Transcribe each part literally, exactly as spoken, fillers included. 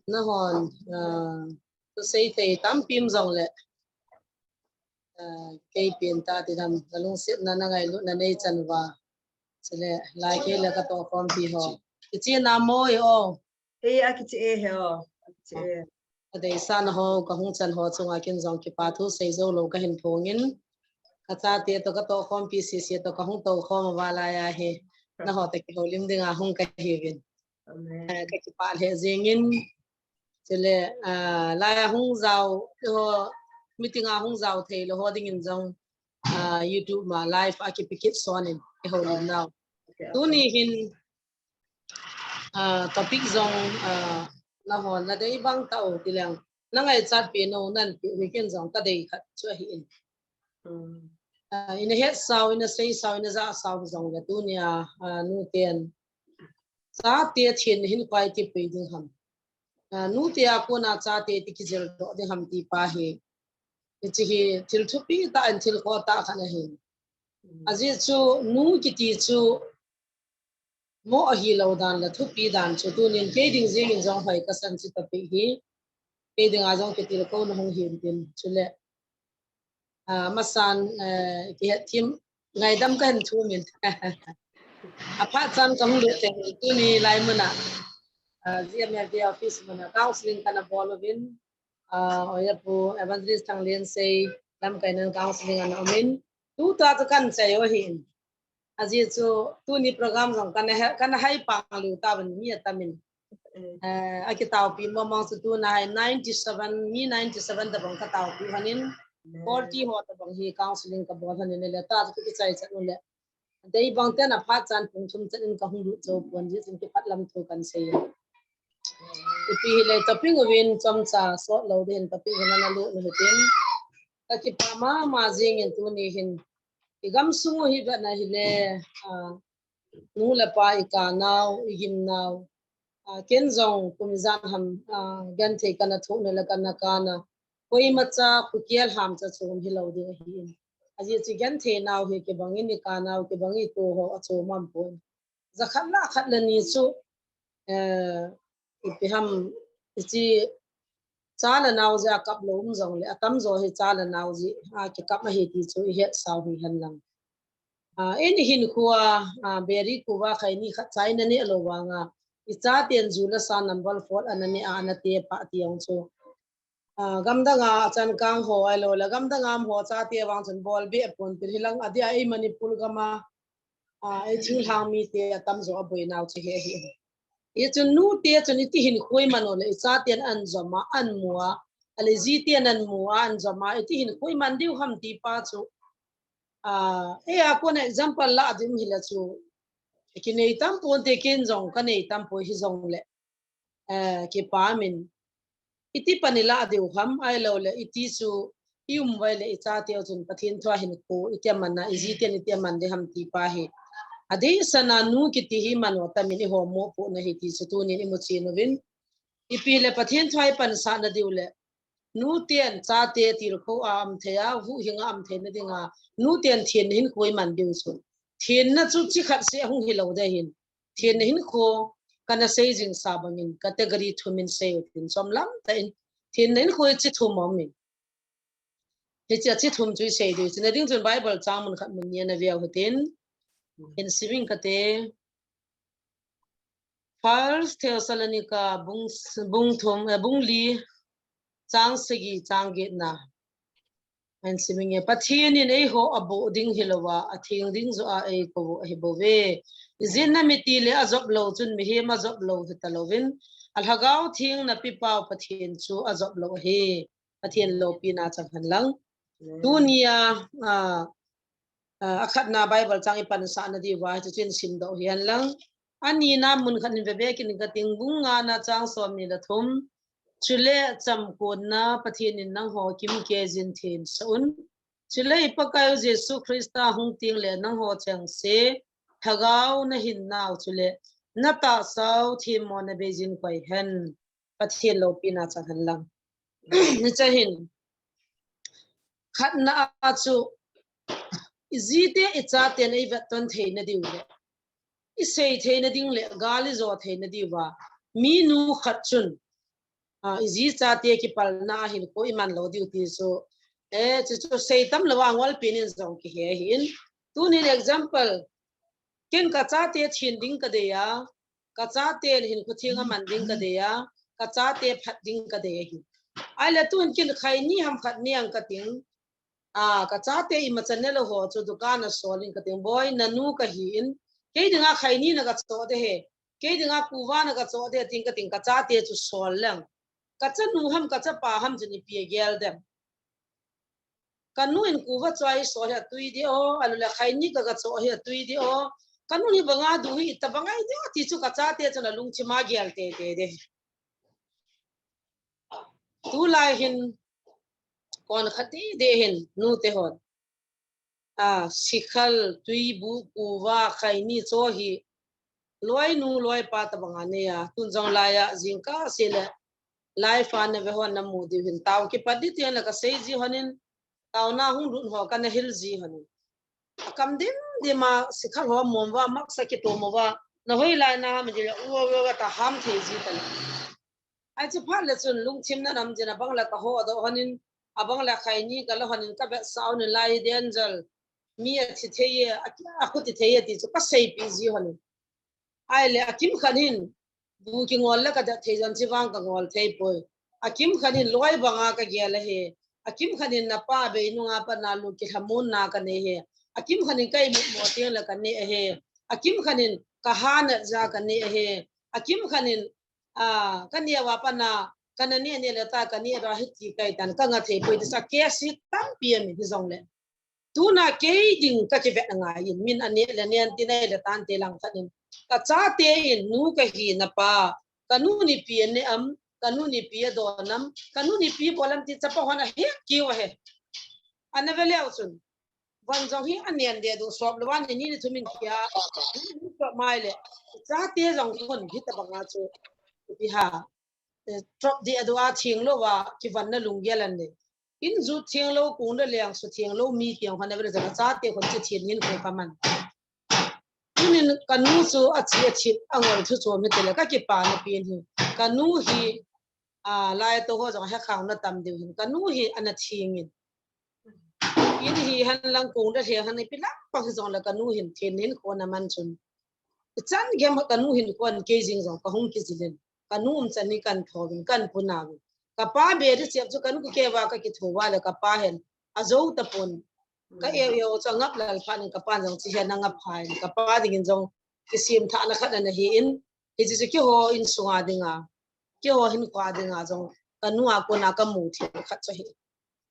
Nahon, ah, thusei thei tampi um jongle, ah, kei pen tah ti ham, nalungsetna, nangailutna neichan uva. Chule, lai kei le katohkhompi ho. Kiche namo e o. Ei, akiche e he o. Akiche e. Kadeisah na ho, kahung chan ho chunga ken jong kipa thu seijou lou kahin phongin. Kachate toh katohkhompi sese toh kahung toukhom uva laiya hi. Naho toh kihoulim dinga hung kahiuvin. Amen. Eh, kakipah lheh jengin. Chule, ah, laiya hung jao, ho, meeting a hung jao thei lou ho dingin jong, ah, YouTube ma live a kipe kit sonin, kihoulim nau. Okay, okay. Tuni hin, ah, topic jong, ah, nahon nadei bang tah u tileng. Nangaichat pen u nanpeh u hi ken jong kadei khat chu ahin. Hmm. Ah, ina hetsau, ina seisau, ina jahsau jongle tunia, ah, nuten chate thenna hinkho iti pui ding ham. Ah, nute a kona chate iti kijildoh ding ham ti pa hi. Hiche hi thil thupi tah in thil khoh tah khat ahin. Hmm. Ajeh chu nu kiti chu mo ahilou dan le thupi dan chu tunin kei ding jengin jong hoi kasan chu topic hi. Kei dinga jong kitilkhouna hung hintin chule. Ah, masan, eh, kihet thim ngaidam kahin thumin. Aphat chan kahung lut teng tuni lai muna, ah, G M F D office muna counseling kana bol uvin, ah, oya pu Evangelist Thanglensei lamkainan counseling ana umin. Tuta chu kahin chai u ahin. Ajeh chu tuni program jong kana he, kana hai pang lou tauvin mi atamin. Mm. Eh, akitaopi mong mong chu tuna hi ninety seven, mi ninety seven tabang kataopi u ahin. Mm. Forty ho tabang hi counseling kabol u ahin le, tah chu kichai chan u le. Dei bang ten aphat chan pung thum chan in kahung lut jou pon jeh chun kipah lam thu kahin sei. Ipi hile topic uvin chomcha sot lou ding topic uvin ana lut u hitin. Kakipah mama jengin tuni hin. I gamsung u hi vetna hile, ah, nu le pa i kanau, i gimnau. Ah, ken jong kum ijat ham, ah, genthei kana thoh na le kana kana. Koimacha khukel hamcha chom hilou ding ahin. Ajeh chu genthei nau hi kibangin i kanau, kibangin i to ho achom aum pon. Jakhat le khat le ni chu, eh, ipi ham, hiche cha le nao jeh a kap lou um jongle, atamjo hi cha le nao jeh a kikap ahi ti chu i hetsau hi henlang. Ah, in hinkhoa, ah, beri kuva khaini khat cha ina neh lou vanga, i chaten ju le sa number four ana neh a, ana tepah ti jong chu. Ah, gamdanga achankang ho ahilou le, gamdanga um ho chate vang chun bolbe pon tin hilang adia ei Manipur gama, ah, ei thinglhang mite atamjo aboinau chu hi ahi. Hichun nute chun iti hinkho iman u le, i chaten ahin jom a, ahin mu a, ahile jiten ahin mu a, ahin jom a, iti hinkho iman diu ham ti pa chu. Ah, eia kona example la ding hile chu. Kinei tam ponte ken jong, kanei tam poi hijongle. Eh, kipa min. Iti pan i la diu ham ahilou le, iti chu i um uva le i chateu chun Pathen thua hinkho iti aman a, i jiten iti aman ding ham ti pa hi. Adeh sanga nu kiti hi iman u atamin i homo pohna hi ti chu tunin i muchen uvin. Ipi le Pathen thua i pansatna diu le. Nuten chate tilkhou a um thei a, huhhing a um theina dinga. Nuten thenna hinkho iman diu chu. Thenna chu chi khat seh hung hilou ding ahin. Thenna hinkho kana sei jingsa bangin category thum in sei u tin chomlam tah in. Thenna hinkho hi chi thum aumin. Hiche a chi thum chu i sei diu. Chuna ding chun Bible chang mun khat mun ni ana veu hitin. Hin siming kate. First Thessalonica bung, bung thum, eh, bung li chang sagi chang getna. Ahin siming e, Pathen in eiho aboh ding hilouva, atheng ding joh a eikou u ahi bouve. Ijeh inem itile ajop lou chun mihem ajop lou hita louvin, alhagao theng napipau Pathen chu ajop lou ahi. Pathen loupina chang hen lang. Amen. Tunia, ah, ah, akhatna Bible chang i pansatna diuva, chuche chu hin simdoh hi hen lang. Anina mun khat in veve kit inge kating, bung ngana chang somni le thum. Chule chamkonna Pathen in nangho kimkei jin thensah un. Chule i Pakaiu Jesu Christa hung tengle nangho chengse lhagao nahinnau chule natahsau themmo nabei jin koi hen. Pathen loupina chang hen lang. Hiche hin khatna a chu i jite i chaten eivet ton theina diu le. i sei theina ding le gal i jo theina diuva, mi nu khat chun, a, i ji chate kipalna a hinkho i man lou diu ti chu, eh, chu chu sei tam lou a ngol pin in jong kihe ahin. Tunin example, ken ka chate thin ding ka dei a, ka chate hinkho theng a man ding ka dei a, ka chate phat ding ka dei ahi. Ahile tun ken khaini ham khat niang ka ting, a, ka chate imacha ne lou ho chu dukan a sol in ka ting, "Boi, na nu ka hi in, kei dinga khaini na ka cho de he, kei dinga kuva na ka cho de," ting ka ting, ka chate chu sol leng. Ka chanu ham, ka chapa ham chu ni pi a gel dem. Ka nu in kuva cho a i so hi a tui di o, alou le khaini ka ka cho hi a tui di o. Ka nu hi banga du hi ita banga i di o ti chu ka chate chun a lungthim a gel tete de. Tulai hin kon khat dede hin nu te hon, a, sikhal, tuibu, kuva, khaini cho hi loi nu loi pa tabang a nei a, tun jong lai a jingkah seh le lai fa na ve hon na mu diu hin tao kipat di ti le ka sei ji hon in, taona hung lut ho ka na hil ji hon in. A kam dim dim a sikhal ho mom uva, maksa kitom uva, na hoilai na ham ji le u u u ta ham thei ji ta le. Ai chu phat le chun lungthim na nam jin a bang le ka ho do hon in, a bang le khaini ka la hon in ka be sao ni lai den jal. Mi a thi thei e, a ki a khu thi thei e ti chu ka sei pi ji hon in. Ahile a kim khat hin, bu kingol le ka da thei jan chi vang ka ngol thei poi. A kim khat hin loi banga ka gel ahi. A kim khat hin na pa bei nunga pat na lu kilhamun na ka nei ahi. A kim khat hin ka imut mo teng le ka nei ahi. A kim khat hin ka ha na ja ka nei ahi. A kim khat hin, a, ka nei uva pat na, ka na nei nei le ta ka nei ra hi ti kai tan ka nga thei poi ti sa ke si tampi a mi hi jong le. Tuna kei ding ka kivet na ngai in, min a neh le nen ti nei le tan te lang khat in. Ka chate in nu ka hi na pa, ka nu ni pi a ne am, ka nu ni pi a don am, ka nu ni pi bol am ti chapa hon a he kiu a he. A na ve leu chun. Van jong hi a nen de du sop le van ni ni thum in kia. Ni sop mai le. Chate jong khun hi ta banga chu. Pi ha. Eh, trop di a du a thing lou a, kivan na lunggel an le. In ju theng lou, kung le leng su theng lou, mi kiang hon a vele jana chate hon chi thin hin ko ka man. Tunin ka nu chu a chi a thit a ngol thu chu mi te le ka kipa na pin hi. Ka nu hi, a, lai to ho jong he khang na tam diu hin. Ka nu hi ana thing in. In hi han lang kung le leng han ipi lang pa hi jong le ka nu hin thin hin ko na man chun. Chan gem ka nu hin ko an kei jing jong ka hung ki jilin. Ka nu um chan ni kan tho vin, kan pu na vin. Ka pa be di siap chu kan ku ke va ka ki tho va le ka pa hen. A zo ta pon. Ka e e o cha ngap lal pha nin ka pa jong chi hen na ngap phai. Ka pa ding in jong ki sim tha na khat na hi in. Hi chi chu ki ho in sunga dinga. Ki ho hin kwa dinga jong. Ka nu a ko na ka mu thi khat chu hi.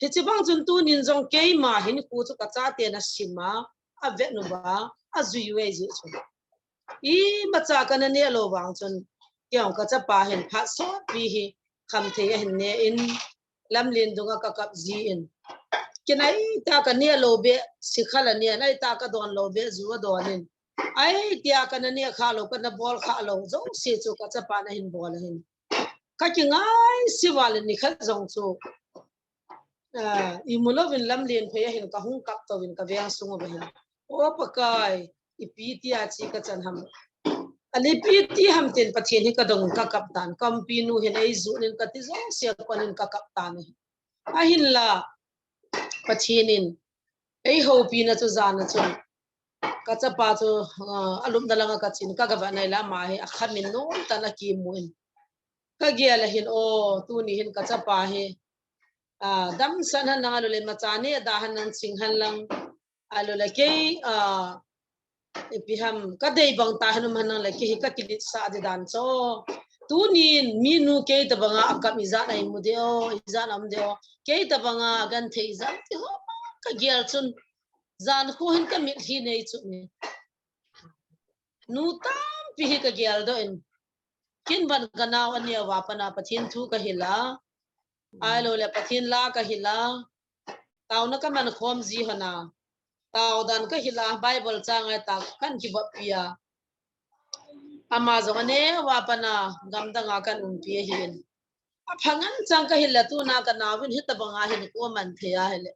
Hichi bang chun tunin jong keima hin khu chu ka chate na sima, a vet nu va, a jui ve ji chu. Imacha ka na ne lou vang chun, kei jong ka chapa hin phat sot pi hi kham thei a hin ne in, lamlen dunga ka kap ji in. Kei na i ta ka ne lou be, sikhal a ne, na i ta ka don lou be, ju a don in. Ai tia ka na ne kha lou, ka na bol kha lou, jong si chu ka chapa na hin bol a hin. Ka ki ngai si va le ni khat jong chu. A, i mu lou vin lamlen phei a hin ka hung kap to vin ka veng sung a va hin. O Pakai, ipi ti a chi ka chan ham. A le ipi ti ham tin Pathen hi ka dong ka kap tan. Ka umpi nu hin ei ju nin ka ti jong sia kon in ka kap tan. A hin la Pathen in ei houpi na chu jan a chun. Ka chapa chu, a, a lupna langa ka chin ka ga va nai la ma hi a kha min nom tan a ki mu in. Ka gel a hin o, tuni hin ka chapa hi. A, damsan han nang a lou le macha ne da han nang ching han lang. A lou le kei, a, ipi ham, ka dei bang ta han um han nang le kei hi ka kilit sa di dan cho. Tunin mi nu kei ta banga a kap i jan a i mu de o, i jan a um de o. Kei ta banga gan thei i jan ti ho ka gel chun. Jan khu hin ka mit hi nei chu ni. Nu tampi hi ka gel do in. Kin van ka nau a nia va pana Pathen thu ka hila. Ai lou le Pathen la ka hila. Tauna ka man khom ji hona. Tau dan ka hila Bible chang ai ta kan ki va pia. Ama jong a ne va pana gamdang a kan umpi a hin. A phangan chang ka hila tuna ka nau vin hita banga hin ko man thei a hile.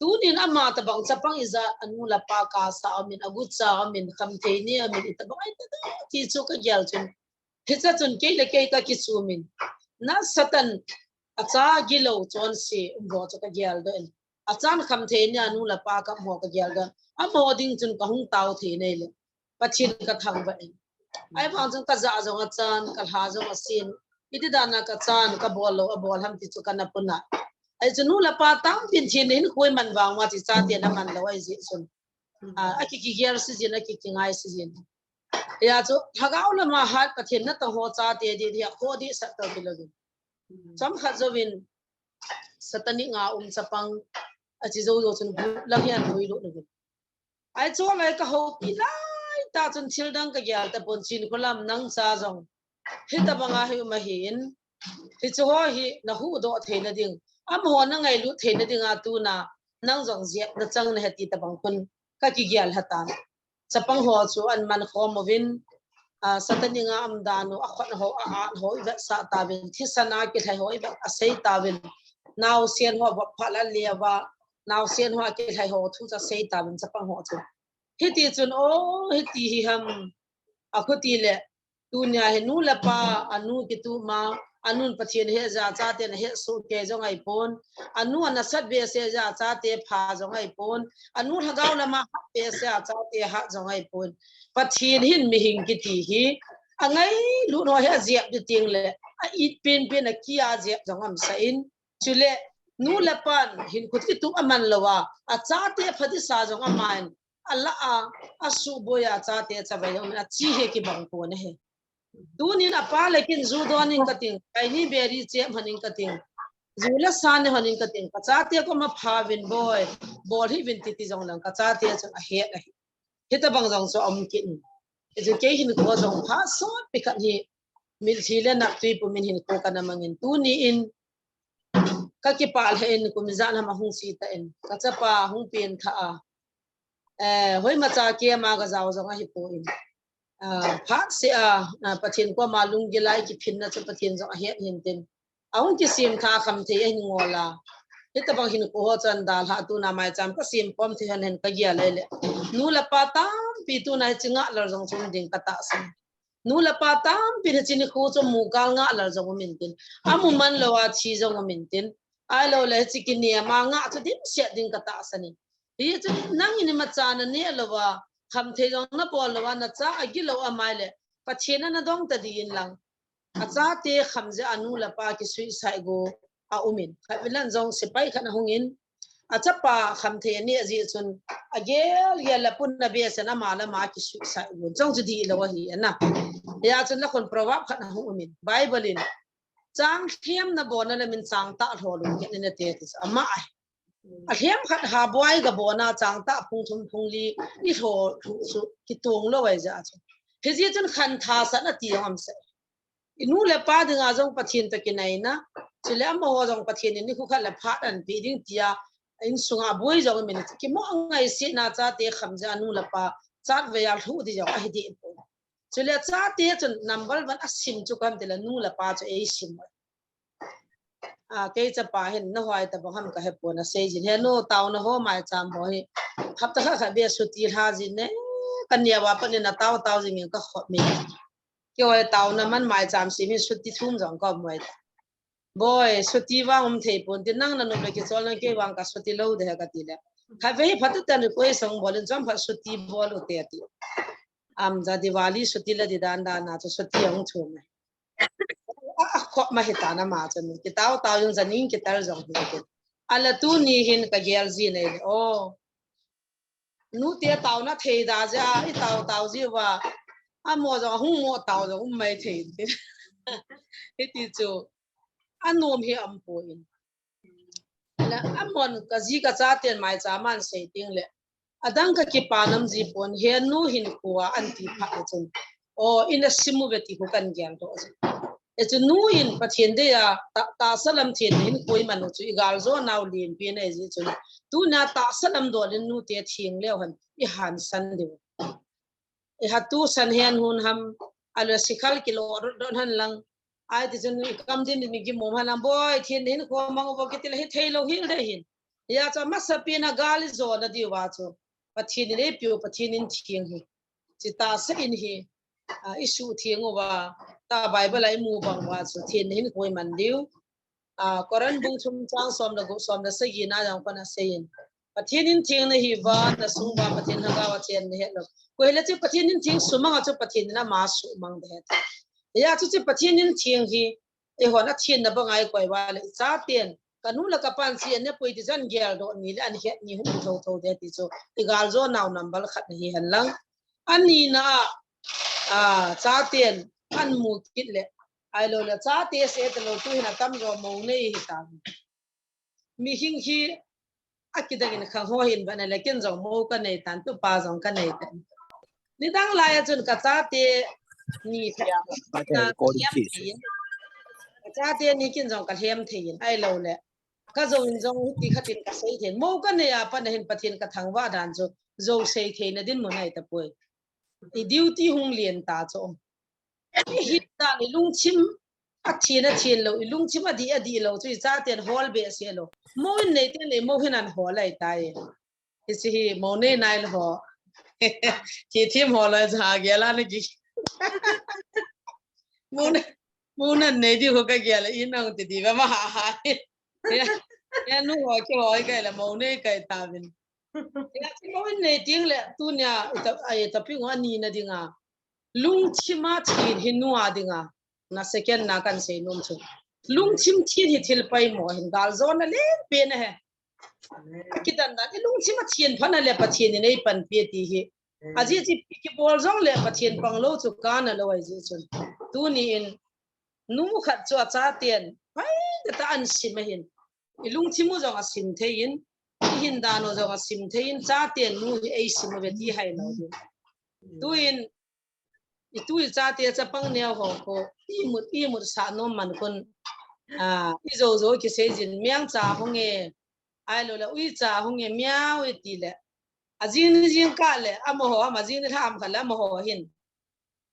Tunin ama tabang chapang ijat anu le apa kasa umin, agucha umin, khamthei ne umin, itabang ahi tadem ti chu kagel chun. Hiche chun kei le kei kakichum in. Na Satan acha gilou chonse umho chu kagel doh in. Achan khamthei ne anu le apa kap ho kagel doh in. Amaho ding chun kahung tao thei nei le. Pathen kathangvah in. Ahivang chun kajah jong achan, kalha jong asen. Iti dana kachan, kabol lou, abol ham ti chu kana puna. Ahi chu nu le pa tampin thin hin khui man vang uva ti chate na man lou ahi jeh chun. A, akikigel sijin, akikingai sijin. Hia chu, lhagao lama hat Pathen natong ho chate di, di, kho di sat to kilou. Chomkhat jouvin, Satanic a um chapang, achi jou jou chun, lang hian lui lut uvin. Ahi chu lai kahoupi lai ta chun thil dang kagel tapon, Chinkholam nang cha jong. Hitabanga hi um ahin. Hichu ho hi nahuhdoh theina ding. Amaho nangailut theina dinga tuna nang jong jep nachang nahi ti tabang khun kakigel lha tan. Chapang ho chu aman khom uvin, a, Satanic a um dan u, akhut ho, a-at ho ivetsah tauvin, thisan a kilhai ho ivet asei tauvin, naosen ho vop phat la leuva, naosen ho a kilhai ho thu chu asei tauvin chapang ho chu. Hiti chun, o, hiti hi ham, akhuti le, tunia hi nu le pa, anu kitum a, anun Pathen ahe jeh a chaten ahe soh kei jong ahipon, anu anasat behseh jeh a chate pha jong ahipon, anu lhagao lama hat behseh a chate hat jong ahipon. Pathen hin mihem kiti hi, angailut ho hi ajep ding teng le, a-it penpen a kia ajep jong aumsah in. Chule, nu le pan hinkho kitum aman louva, achate pha disa jong aman, alah a, asuboi a chate chavai jong achi hi kibang pon ahi. Tunin apa le kin ju don ing kating, kaini beri chep hon ing kating, ju le sa ne hon ing kating, kachate koma pha uvin boi, bol hih uvin titi jong lang kachate chun ahet ahi. Hitabang jong chu aum kit in. Hichu kei hinkho jong phat sotpi khat hi, mitlhi le naptui pumin hinkho kana mangin. Tuni in, kakipah lheh in, kum ijat ham ahung che tan, kachapa hung pengthah a. Eh, hoimacha keima kajao jong ahipon. Ah, phatseh a, ah, Pathen koma lunggil a ikiphinna chu Pathen jong ahet hintin. Ahung kisemthah khamthei ahin ngol a. Hitabang hinkho ho chu adalhah tuna maicham kasem khom thei hen hen kagel le le. Nu le pa tampi tuna hiche ngah lal jong chu um ding katahsan. Nu le pa tampin hiche nikho chu mukal ngah lal jong um intin. Amu man louva thi jong um intin. Ahilou le hiche kinem a ngah chu dimset ding katahsan in. Hichu nangin imacha naneh louva, khamthei jong nabol louva, nacha agilou a um le, Pathen a nadong tadin lang. Achate kham jeh a nu le pa kisuicide go aum in. Khatvei lang jong sepai khat ahung in, achapa khamthei aneh jeh chun, agel gel le pun a behseh in ama le ama kisuicide go. Chong chu dihlou ahi ana. Hia chun la khun proverb khat ahung um in. Bible in, chang lhem nabona le min chang tah lho lou kit in ati ti chu ama ahi. Alhem khat ha buai gabona chang tah phung thum phung li ilho lhuh chu kitong lou ahi jeh a chu. Hijeh chun khantha sat na ti jong aumsah. Inu le pa dinga jong Pathen toh kinaina, chule amaho jong Pathen in nikho khat le phat anapeh ding tia, insunga buai jong aum in, kimo ngaisena chate kham jeh a nu le pa chatvei a lhuh ding jong ahi deh poi. Chule chate chun number one asim chu koi ham tile nu le pa chu eisim. A, kei chapa hin nahuai tabang ham kahepon, asei jin. He nu, taona ho maicham ho hi hapta khat khat beh suti lha jin ne. Kaneo a pat in atao tao jing in kakhop mi. Keiho taona man maicham sim hi suti thum jong kaum uve. Boi, suti vang um thei pon, tin nang nanop le kichol nang, kei vang kasuti lou ding ahi kati le. Khatvei hi phatah tah in request hung bol in, chomkhat suti bol u te ati. Am, ja Diwali suti la di dan dan a chu suti ahung thum e. A, akhop ma hitan ama chun. Kitao tao jong janin kital jong hi. Ahile tuni hin kagel jin ahile. O. Nute taona thei da jeh a, itao tao jeh uva. Amaho jong ahung mo tao jong um mai thei. Hiti chu. Anom hi aum poi. La, amahon kaji kachaten maicham a asei teng le, adang kakipa nam ji pon, he nu hinkho a anti phat le chun, o, ina sim uve ti khu kan gel doh jin. Hichu nu in Pathen dei a, ta, tahsa lam theng hinkho iman u chu igal jo nau lenpi ahi jeh chun, tuna tahsa lam dol in nute theng leu hen ihansan diu. Ihatu san hen hun ham, ahile sikhal kilo dot dot hen lang. Ahi ti chun ikam din din kimom hen lang, boi, theng hinkho mang uvo kiti le hithei lou hel deh hin. Hijeh chun amasapen a gal ijona diuva chu Pathen in eipeu Pathen in theng hi, chutah seh in hi, ah, isuhtheng uva, ta Bible a imu bang uva chu theng nahin koiman diu. Ah, Corinth bung thum chang som le gup, som le sagi na jong kona aseiyin, Pathen in theng nahiuva, nasung uva Pathen Lhagao achen nahet lou. Koi hile chu Pathen in theng sumang a chu Pathen in ama sumang ding ahi. Hijeh chun chu Pathen in theng hi, eihon athenna banga ikoi uva le, ichaten, kanu le kapan chu aneh poi ti chu ahin geldoh ni le ahin het ni hung thotho ding ti chu, igaljona u number khat na hihen lang. Anina a, ah, chaten ahin mu kit le, ahilou le, chate seh talou, tuhin atamjo mou nei hitan. Mihing hi akidang in khang ho hin vana le, ken jong mou kanei tan, tupa jong kanei tan. Nidang laiya chun kachate ni khat na lhem thei in, kachate ni ken jong kalhem thei in, ahilou le, kajou in jong hiti khat in kasei thei in, mou kanei a pat na hin Pathen kathangvah dan chu, jou sei theina dinmun ahi tapoi. I duty hung len ta chu. Ihin dan ilungthim athen athen lou, ilungthim adih adih lou chu ichaten hol behseh lou. Mou in nei teng le mou hin ahin hol ahitai. Hiche hi mou nei nailou ho, thithem ho loi jong agel a naki. Mou na, mou nanei diu ho kagel a, inung ti diu va maha ha. Hia, hia nu ho kihoi kahi le mou nei kahi tauvin. Hia, chu mou in nei teng le tunia, ita, ai, topic u anina dinga, lungthim a thin hi nu a dinga, na second na kahin seinom chu, lungthim thin hi thil poimo ahin, galjona lenpen ahi. Akidan dan, ilungthim athin phat na le Pathen in eipanpi ti hi. Ajeh chu ipi kibol jong le Pathen panglou chu kana lou ahi jeh chun. Tuni in, nu khat chu achaten hoitah tah in asim ahin, ilungthim u jong asim thei in, ihin dan u jong asim thei in, chaten nu hi eisim uve ti hailou ding. Tuin, itu ichate chapang neo ho khu imut, imut sah nom man khun, ah, ijou jou kisei jin, mengcha hung e, ahilou le uicha hung e, miao iti le, ajing ni jingkah le, amaho ham, ajing ni lhah ham khat le amaho hin,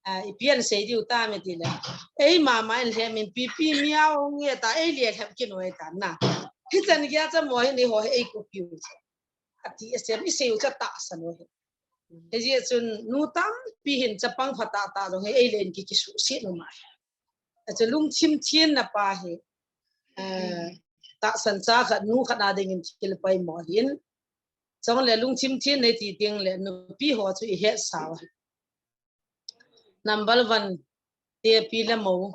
ah, ipi ahin sei diu tam iti le, eima ma in lhem in, pipi miao hung e ta, eile lhem kinoi tan na. Hichan geiya chu amaho hin eiho hi eikopiu chu, ati asem, iseiu chu atahsan u ahi. Hijeh chun nu tampi hin chapang phatah tah jong hi eile in ki, kisuhset u ahi. Achu lungthim thin na pa hi, eh, tahsan cha khat, nu khat a dingin thil poimo ahin. Chule lungthim thin nei ti teng le nupi ho chu ihetsau ahi. Number one, tepi le mou,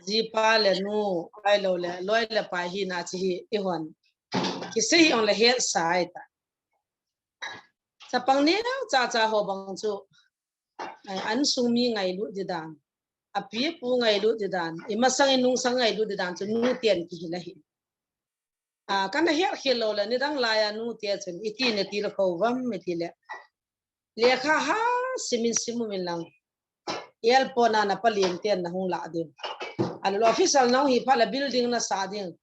jipa le nu, ahilou le, loi le pai hina chu hi eihon kisei hih jongle hetsa ahitai. Chapang neocha cha ho bang chu, ai, insung mi ngailut ding dan, api apu ngailut ding dan, imasang inungsang ngailut ding dan chu nuten kihil ahi. A, kana het khel lou le, nidang laiya nute chun iti natilkhou uvam iti le, lekha ha simin sim uvin lang, airport na napa lien ten nahung lah ding, ahilou le official nahung hi phat le building nasah ding,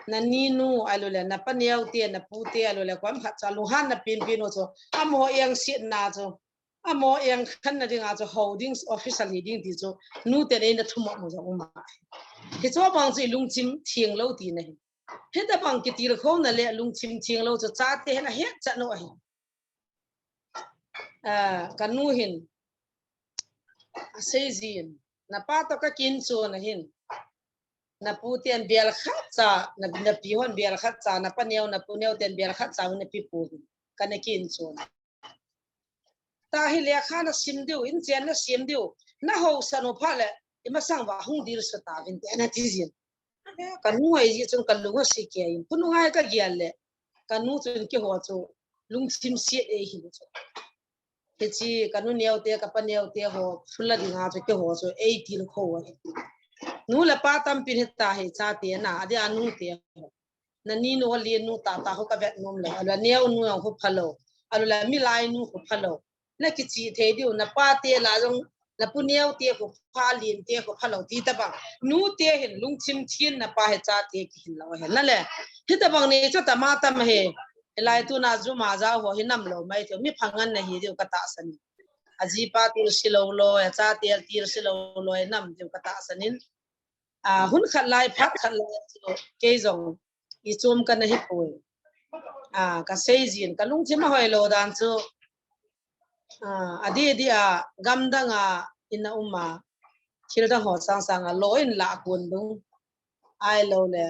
naninu, ahilou le napa neo te, napu te, ahilou le koima khat chu alunghan na penpen u chu, amaho engsetna chu, amaho engkhanna dinga chu hou ding, official hi ding ti chu nuten eina thumop u jong um ahi. Hichu bang chu ilungthim thenglou tina ahi. Hitabang kitilkhouna le lungthim thenglou chu chate hin ahetchan u ahi. Ah, kanu hin aseijin, napa toh kakichon ahin, napu ten bel khat cha, na, napi hon bel khat cha, napa neo, napu neo ten bel khat cha nape pouvin, kana kichon. Tahi lekha nasim diu, inchen nasim diu, nahaosa u phat le, imasang uva hung dilsu tauvin te nati jin. Kanu ahi jeh chun kalung ase kei in, khonunga hi kagel le, kanu chun keiho chu lungthim set eihil chu. Hiche kanu neote, kapa neote ho phula dinga chu keiho chu eitilkhou ahi. Nu le pa tampin hitahi chate na, adeh a nute ho, naninu ho lien nu tahtah ho kavet nom lou, ahilou le neo nu jong khu phalou, ahilou le milai nu khu phalou. Nakichih thei diu, napa te lah jong, napu neo te khu pha, lien te khu phalou ti tabang, nute hin lungthim thin napa hi chate kihil lou ahi. Nale, hitabang ni chu tama tam ahi. Hilai tuna juma jao ho hi namlou mai thei, mi phangan nahi diu katahsan in. Ajipa tilse lou loi, achate tilse lou loi nam diu katahsan in. A, hun khat lai, phat khat lai chu kei jong ichom kana hipoi. A, kasei jin, kalungthim ahoi lou dan chu. A, adeh deh a, gamdang a, ina um a, thil dang ho sangsang a, lo in la kun dung. Ahilou le,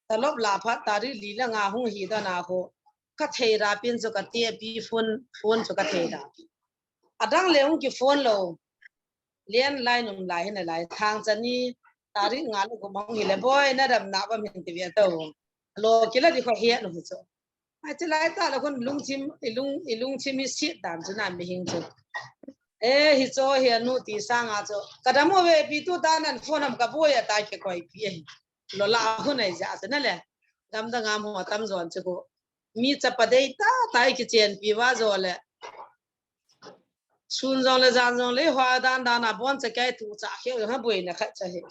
talop la phat tarik li le nga hung hi dan a ho. Kathei ra pin chu kati a pi phone, phone chu kathei ra. Adang le hung ki phone lou. Landline um lai hin lai. Thangcha ni tarik nga le gup hung hi le boi na dam na bam hin ti ve to. Lo kila di kho hiat nu chu. Ai chu lai ta la khun lungthim, i lung, i lungthim hi sit dan chu na mi hing chu. E, hi cho hi anu ti sanga chu. Kadam u ve pi tu ta nan phone ham kaboi a ta kikoi pi e. Lo la hun ai ja chu na le. Gamdang a mo tam jon chu ko. Mi chapa dei ta ta i kichen pi va jo le. Sun jong le jan jong le hua dan dan a bon cha kai tu cha kheu ha boi na khat cha he.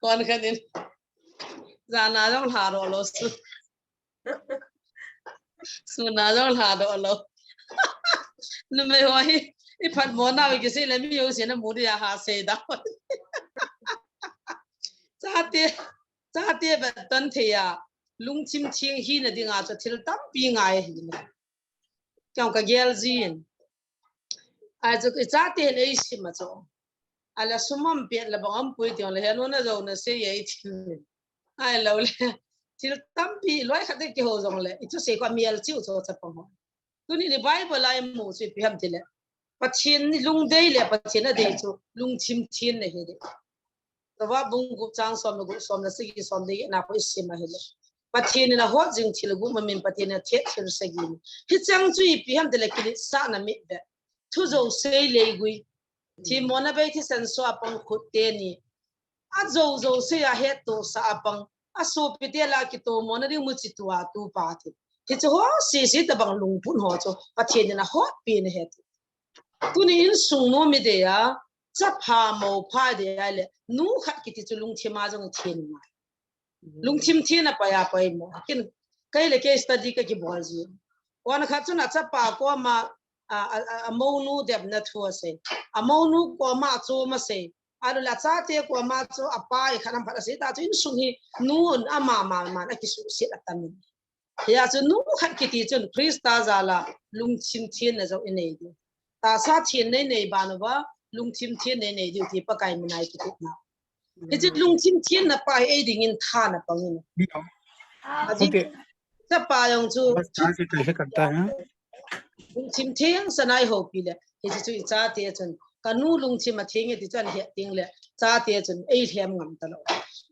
Kon khat in. Jan a jong lha ro lo su. Sun a jong lha ro lo. Numei ho hi, i phat mo na ki sei le mi ho sei na mu dia ha sei da. Chate, chate ba tan thei a. Lungthim theng hina dinga chu thil tampi ngai hi. Kya ka gel jin. Ai chu i chate le i sim a chu. Ala sum am pet la bang am pui ti le he no na jo na sei ye i thil. Ahilou le. Thil tampi loi khat de ki ho jong le. I chu sei ko mial chiu chu chapang ho. Tuni ni Bible a i mu chu ipi ham ti le. Pathen ni lungdei le Pathen adei chu lungthim theng na hi de. Proverb bung gup chang som le gup, som le sagi, som le get na ko i sim a hi le. Pathen in a hot jing thil gup ma min Pathen in a thet thil sagi ni. Hi chang chu ipi ham ti le kiletsahna mit be. Thu jo sei le gui. Themmona bei thisan so a pang khut te ni. A jo jo sei a hetto sa a pang. A sopi te la kitomona ding mu chi tua tu pa ti. Hi chu ho si si ta bang lungput ho chu. Pathen in a hot pi na he ti. Tuni insung nu mi de a, chapa mo pa de a le, nu khat kiti chu lungthim a jong theng ngai. Lungthim theng a pai a pai mo. Kin, kei le kei study ka kibol ji. Wan khat chun a chapa koma, a, a, a, a monu depna thu asei. A monu koma a chom asei. Ahilou le a chate koma chu a pa i khat nam khat asei ta chu insung hi nu un ama ma ma a kisuhset a tam in. Hia chu nu khat kiti chun Krista jal a lungthim theng na jong i nei diu. Tahsa theng nei nei ban uva, lungthim theng nei nei diu ti Pakai min a i kiti na. Hiche lungthim theng na pa hi ei dingin tha na pang in. Ajeh chu chapa jong chu lungthim theng sa na i houpi le. Hiche chu i chate chun, ka nu lungthim a theng e ti chu ahet ding le, chate chun ei lhem ngam ta lou.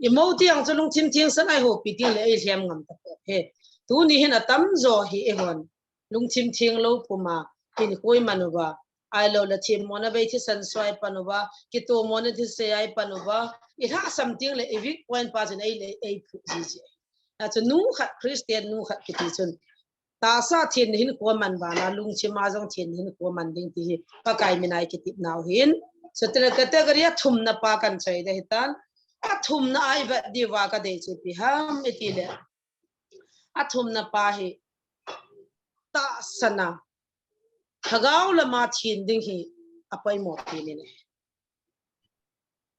I mo tiang chu lungthim theng sa na i houpi ding le, ei lhem ngam ta lou. He, tuni hin a tamjo hi eihon lungthim theng lou puma, hinkho i man uva, ahilou le themmona bei thisan so a i pan uva, kitomona thilse a i pan uva, i lhasam ding le, i weak point pa chun ei le, ei phu ji ji. Achu nu khat, Christian nu khat kiti chun, tahsa theng hinkho man bana, lungthim a jong theng hinkho man ding ti hi, Pakai min a i kiti nau hin. So, tile category a thumna pa kan choi de hitan. A thumna a i vet diu va ka dei chu ipi ham i ti le. A thumna pa hi tahsan a, lhagao lama theng ding hi a poimo pi ni ne.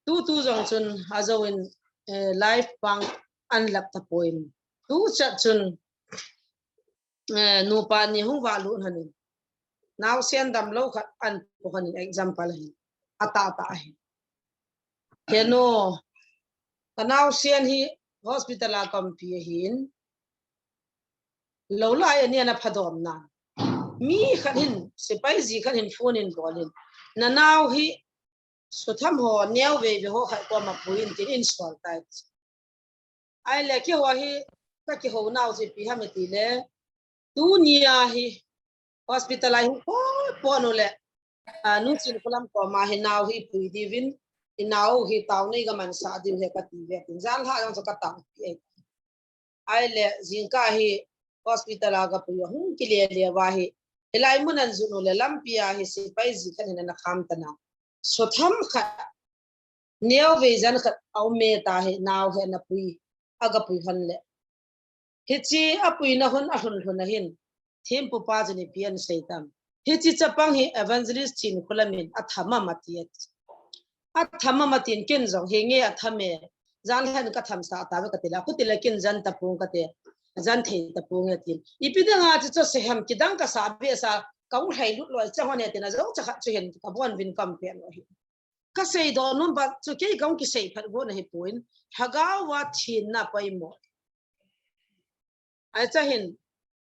Tu tu jong chun a jo in, eh, life pang an lap ta poi. Tu chat chun, eh, nupa ni hung va lut hanin. Naosen damlou khat an pu hanin example hin. A ta ta hin. He nu, ka naosen hi hospital a ka umpi ahin. Lou lai ani ana phadom na. Mi khat hin, sepai ji khat hin phone in bol in. Na nao hi, sutham ho, neo veve ho khat koma pui in tin in sol tai. Ahile keiho hi, ka kihou nau chu ipi ham i ti le. Tunia hi, hospital a hin po, po nu le. A, nu Chinkholam koma hi nao hi pui diuvin, i nao hi taona i ga mansah diu ahi ka ti ve tin. Jan lha jong chu ka tao pi e. Ahile, jingkah hi hospital a ka pui a hung kile le uva hi. Hilai mun an jot u le lampi a hi sepai ji khat hin ana kham tan a. Sutham khat, neo vei jan khat a um e ta hi nao hi ana pui, a ka pui hon le. Hiche a puina hun a lhun lhun a hin, thempu pa chun ipi an sei tam. Hiche chapang hi Evangelist Chinkholam in a tham am a ti a. Atham am atin, ken jong, "Henge atham e. Jan lhen ka thamsah tauve," kati le, "Khuti le ken jan tapong kate. Jan thei tapong e," atin. "Ipi dinga chu chu seihem, kidang kasah behseh, kahung lhailut loi cha hon e," atin, ajou cha khat chu hin kabon uvin kaum pen u ahi. Kasei doh nom uva chu kei kahung kisei phat gon ahipon, Lhagao a thenna poimo. Ahi cha hin,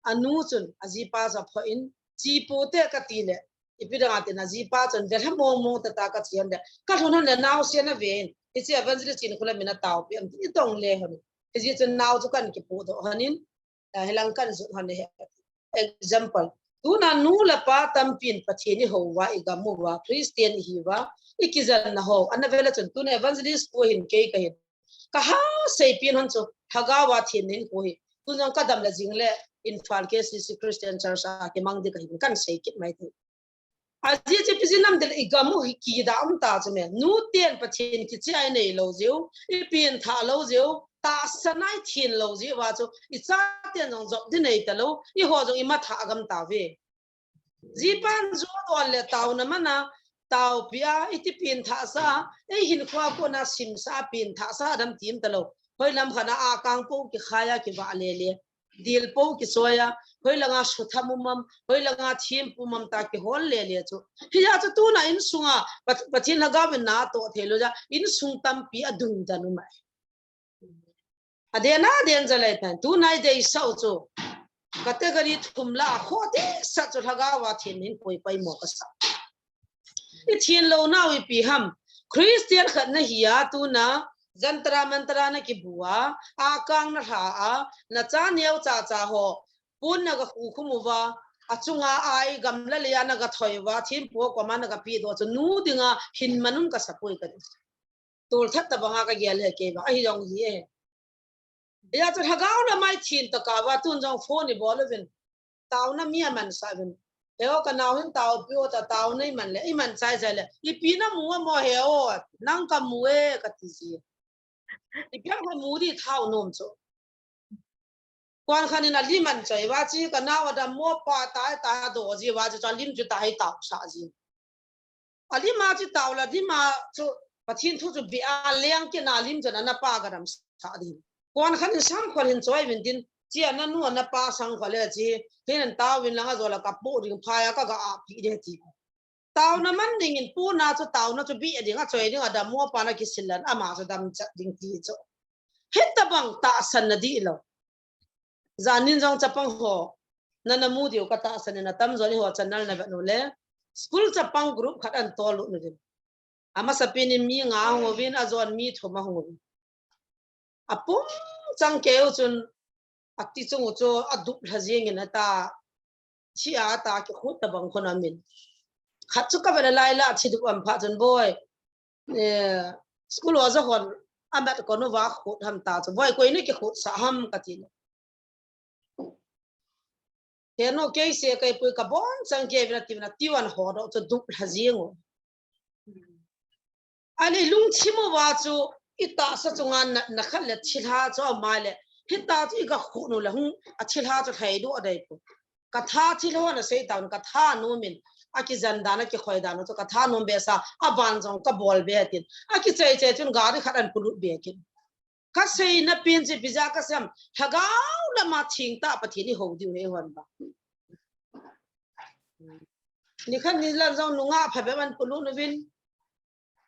anu chun ajipa chu aphoh in, "Chi pote," kati le, ipi dinga tin ajipa chun, "Velha mong mong tata," kati le, "Kalhun hon le naosen ave in, hiche evangelist in khula mina taopi am," tin itong le hon. Hijeh chun nao chu kan kipodoh hon in, eh, hilang kan jot hon e. Example, tuna nu le pa tampin Pathen ihou uva, igam uva, Christian ihi uva, ikijenna ho ana vel a chun, tuna evangelist pu hin kei kahin, kaha seipeh hon chu, Lhagao a thenna hinkho hi. Tun jong kadam le jing le Imphal K C C Christian Church a kimang ding kahin kan sei kit mai thei. Ajeh chu ipi jeh ham itile igam u hi kidang um ta chu me. Nu ten Pathen kicheh a inei lou jeh u, ipenthah lou jeh u, tahsan a ithen lou jeh uva chu, ichaten jong jop ding nei talou, eiho jong imatha gam tauve. Jipan ju don le taona man a, taopi a, iti penthahsah a, eihinkho a kona simsah a penthahsah a dam ti um talou. Hoilam khat a akang po kikhai a kivah le le, dil po kichoi a, hoilanga sutham um am, hoilanga thempu um am ta kihol le le chu. Hijeh chu tuna insunga Pat-, Pathen Lhagao in natoh thei lou jeh a, insung tampi adung dan um ahi. Aden aden jeh le tan, tuna ideisah u chu category thum lah a khoh deisah chu Lhagao a thenna hinkho hi poimo kasah. Ithen louna u ipi ham? Christian khat nahi a, tuna jantar mantar a nakibu a, akang nalha a, nacha neocha cha ho pon nagakhu khum uva, achunga ai gamla lei a nagathoi uva, thempu ho koma nagapehdoh chu nu dinga hin man um kasa poi kati. Tolthat tabanga kagel e kei vang, ahi jong hi e. Hijeh chun Lhagao lama ithen tokah uva, tun jong phone ibol uvin, taona mi amansah uvin, "He o, kanao hin taopi o," ta taona iman le, iman chai chai le, "Ipi namu a mo he o?" "Nang kamu e," kati ji. Ipi ham kamu ding thao nom chu. Kon khat in alim anchoi uva chu, "Kanao adam mo pa, tai tai," adoh ji uva chu, chu alim chu tahsa taosah ji. Alim a chu tao le, alim a chu Pathen thu chu bia leng kit na, alim chun ana pa kadamsah ding. Kon khat in sangkhol hin choi uvin tin, "Chi a nanu a napa sangkhol e," chi, "Hin an taovin lang ajo le kapoh ding, phai a kaga api ding," ti. Taona man dingin puna chu, taona chu bia ding, achoi ding, adam mo pa na kisil le ama chu damchat ding ti chu. Hitabang tahsan na dihlou. Janin jong chapang ho, nana mu diu katahsan in, atamjon eiho channel navet u le, school chapang group khat ana tol lut uvin. Amasapen in mi nga ahung uvin, ajon mi thum ahung uvin. Apum chang keu chun, ati chung u chu adup lha jingin ata, thi a ta kikhut tabang khun amin. Khat chu kavet a lai la, thi dup am pha chun, "Boi, eh, school oja hon amat kon uva khut ham?" ta chu, "Boi, koi na kikhutsah ham?" kati le, "He nu, kei se kei pui, kabon chang kei vin," ati vin, ati vin, ho doh chu dup lha jing u. Ahile lungthim uva chu itahsa chunga natna khat le thilha chu ama le, hita chu iga khut u le hung, athilha chu lhaidoh dei poi. Katha thilha ho nasei tauvin, katha nom in, akijen dan, akikhoi dan u chu katha nom behseh a, aban jong kabol be tin, akichai chai chun gari khat ana polut be kit. Kaseina pen chu ipi jeh a kasei em, Lhagao lama thengtah Pathen ihou diu hi hon ba. Nikhat nilam jong nungah phabep ana polut uvin.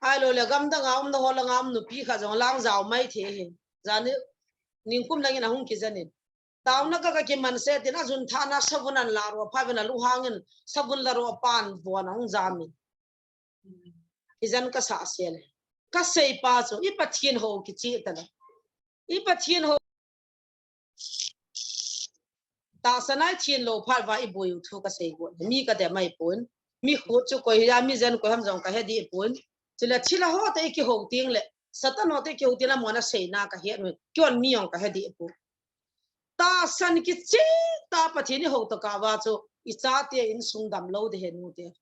Ahilou le gamdang a um, naho langa um nupi khat jong lang jao mai thei hi. Jani ningkum langin ahung kijen in. Taona ka, kakiman se tin, ajun thana savun ana la ro pha vin, alunghang in savun la ro pan von ahung jam in. Kijen kasa se le. Kasei pa chu, i Pathen hou kicheh ta le. I Pathen hou. Tahsan a ithen lou phat uva iboi u thu kasei got. Mi kadem ahi pon. Mi khut chu koi hi a, mi jen koi ham jong kahe dih pon. Chule thilha ho te ikihou teng le, Satan ho te ikihou teng le, amahon aseina kahet u. Kihon mi jong kahe dih pon. Tahsan kicheh tah Pathen ihou tokah uva chu, ichate insung damlou ding ahi nu te.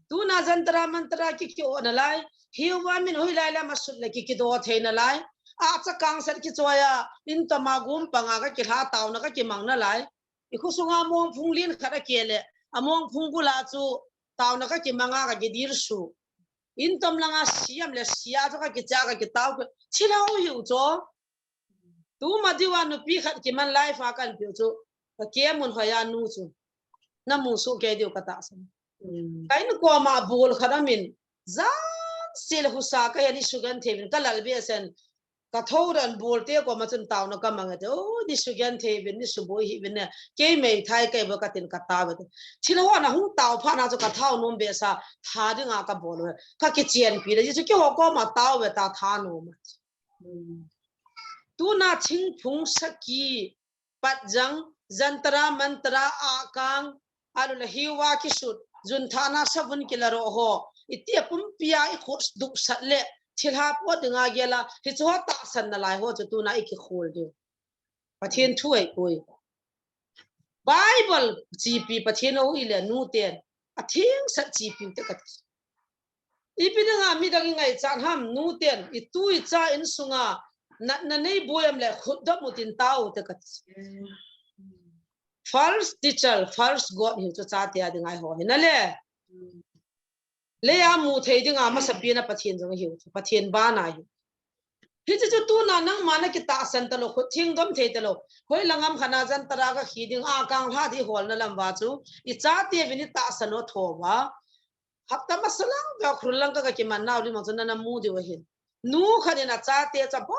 Tuna jantar mantar a ki, ki-o nalai, hiuva min hoilai lam asut le ki, kido thei nalai. Acha kangset kichoi a, in toma gum panga kakilha, taona kakimang nalai. Ikhosunga mongphung lin khat akeh le, amongphung bula chu taona kakimang a kakidil suh. In tom langa siam le sia chu ka kicha ka kitao ke. Thilha ho hiu chu. Tuma diu a nupi khat kiman life a kan piu chu. Ka kemun hoiya nu chu. Na mu soh kei diu ka tahsan. Ka in koma bul khat amin. Jan sil husa ka yani sugan thevin ka lal be sen. Ka thoran bul te koma chun tauna ka mang e te. O, ni sugan thevin, ni suboi hivin ne. Kei mei thai kei bo ka tin ka tao e te. Thilha ho na hung tao pha na chu ka thao nom be sa. Tha dinga ka bol e. Ka kichian pi le. Chu kei ho koma tao e ta tha nom. Tuna thingphung saki, patjang, jantara, mantara, akang, alu le hiwa kisut, junthana savun kilaro ho, iti a pumpia i khut dupsat le, thilha po dinga gela, hichu ho tahsan nalai ho chu tuna i kikhol diu. Pathen thu ai koi. Bible chipi Pathen o ile nu ten, a thing sat chipi te ka ti. Ipi dinga midang i ngaichat ham, nu ten, i tu i cha insunga, natna nei boi am le khut dop u tin tao te ka ti. False teacher, false god hiu chu chate a dinga i ho hi na le. Le a mu thei dinga masapi na Pathen jong hiu chu, Pathen bana hiu. Hichu chu tuna nangma na kitahsan talo, khut thing dom thei talo. Hoi langam khana jantara ka khi ding a kang lha di hol na lam va chu. I chate vin i tahsan o tho va. Hapta masa lang, ga khul lang ka, ka kiman nau lim ang chu na na mu diu ahin. Nu khat in a chate cha ba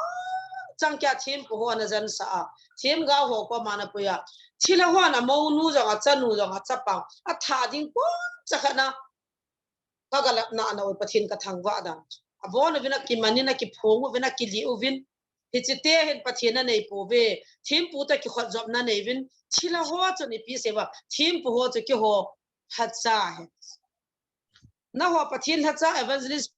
chang kia thempu ho na jan sa a. Themgao ho koma na pui a. Thilha ho na mo nu jong a cha nu jong a cha pang. A tha ding pon cha khat na. Ka galap na na oi Pathen ka thangvah dan. A bon uvin a kiman in a kiphong uvin a kili uvin. Hiche te hin Pathen a nei pouve. Thempu ta kikhot jop na nei uvin. Thilha ho chu ni pi se va. Thempu ho chu keiho lhacha he. Na ho Pathen lhacha evangelist.